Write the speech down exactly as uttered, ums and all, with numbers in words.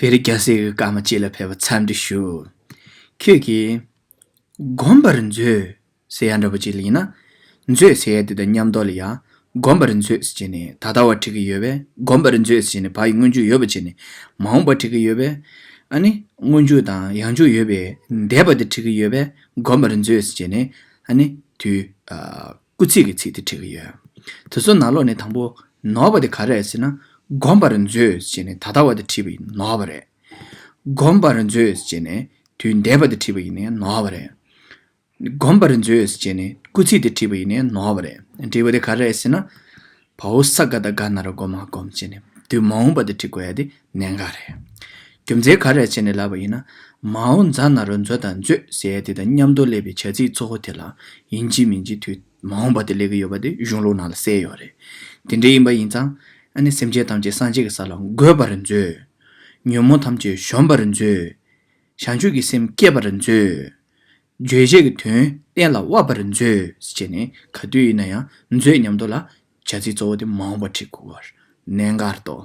བེ་རི་རྒྱལ་སྲས་ཀྱི་བཀའ་མ་གཅིག་ལ་ཕེབས་པ་འཚམས་འདྲི་ཞུ། ཁྱོད་ཀྱིས་བསྒོམ་པར་མཛོད་ཟེར་ཡ་འདྲ་པོ་ཅིག་ལ་ཡིན་ན། མཛོད་ཟེར་ཡ་དེ་དང་མཉམ་དུ་ལ་ཡ། བསྒོམ་པར་མཛོད་ཟེར་བྱས་ནས་ད་ལྟ་བ་འབྲི་གི་ཡོད་པས། བསྒོམ་པར་མཛོད་ཟེར་བྱས་ནས་བར་ཡི་སྔོན་འཇུག་ཡོད་པ་བྱས་ནས་མ་འོངས་པ་འབྲི་གི་ཡོད་པས། ཨ་ནི་སྔོན་འཇུག་དང་ཡང་འཇུག་ཡོད་པས་འདས་པ་དེ་འབྲི་གི་ཡོད་པས། བསྒོམ་པར་མཛོད་ཟེར་བྱས་ནས་ཨ་ནི་དུས་ཨ། སྐུལ་ཚིག་གི་ཚིག་དེ་བྲིས་ཀྱི་ཡོད། དེ་ཚོ་ནང་ལོགས་ནས་དང་པོ་ནོར་བ་དེ་ག་རེ་རེད་ཟེར་ན། བསྒོམ་པར་མཛོད་ཟེར་ནས་ད་ལྟ་བ་དེ་བྲིས་པ་ཡིན་ནོར་བ་རེད། བསྒོམ་པར་མཛོད་ཟེར་ནས་དུས་འདས་པ་དེ་བྲིས་པ་ཡིན་ནའི་ནོར་བ་རེད། བསྒོམ་པར་མཛོད་ཟེར་ནས་སྐུལ་ཚིག་དེ་བྲིས་པ་ཡིན་ནའི་ནོར་བ་རེད། འབྲས་བུ་དེ་ག་རེ་རེད་ཟེར་ན། བའོ་ས་ག་བཏགས་སྒ་ན་རོ་སྒོ་མ་བསྒོམ་བྱས་ནས་དུས་མ་འོངས་པ་དེ་བྲི་དགོས་ཡ་དེ་གནད་འགག་རེད། རྒྱུ་མཚན་ག་རེ་བྱས་ནས་ལབ་པ་ཡིན་ན། མའོ་ཛ་ན་རོ་མཛོ་དང་མཛོད་ཟེར་ཡ་དེ་དང་མཉམ་དུ་སླེབས་པའི་བྱ་ཚིག་གཙོ་བོ་དེ་ལ་ཡིན་གཅིག་མིན་གཅིག་དུས་མ་འོངས་པ་དེ་སླེབས་ཀྱི་ཡོད་པ་དེ་གཞུང་ལུགས་ནང་ལ་གསལ་ཡོད་རེད། དེ་འདྲ་ཡིན་པ་ཡིན་ཙང་ཨ་ནི་སེམས་ཅན་ཐམས་ཅད་སངས་རྒྱས་ཀྱི་ས་ལ་འགོད་པར་མཛོད། ཉོན་མོངས་ཐམས་ཅད་གཞོམ་པར་མཛོད། བྱང་ཆུབ་ཀྱི་སེམས་བསྐྱེད་པར་མཛོད། བརྗོད་བྱེད་ཀྱི་དོན་གཏན་ལ་དབབ་པར་མཛོད་ཟེར་བྱས་ནས་ག་དུས་ཡིན་ན་ཡང་མཛོད་མཉམ་དུ་ལ་བྱ་ཚིག་གཙོ་བོ་དེ་མ་འོངས་པ་བྲི་དགོས་པར་གནད་འགག་ཏོ།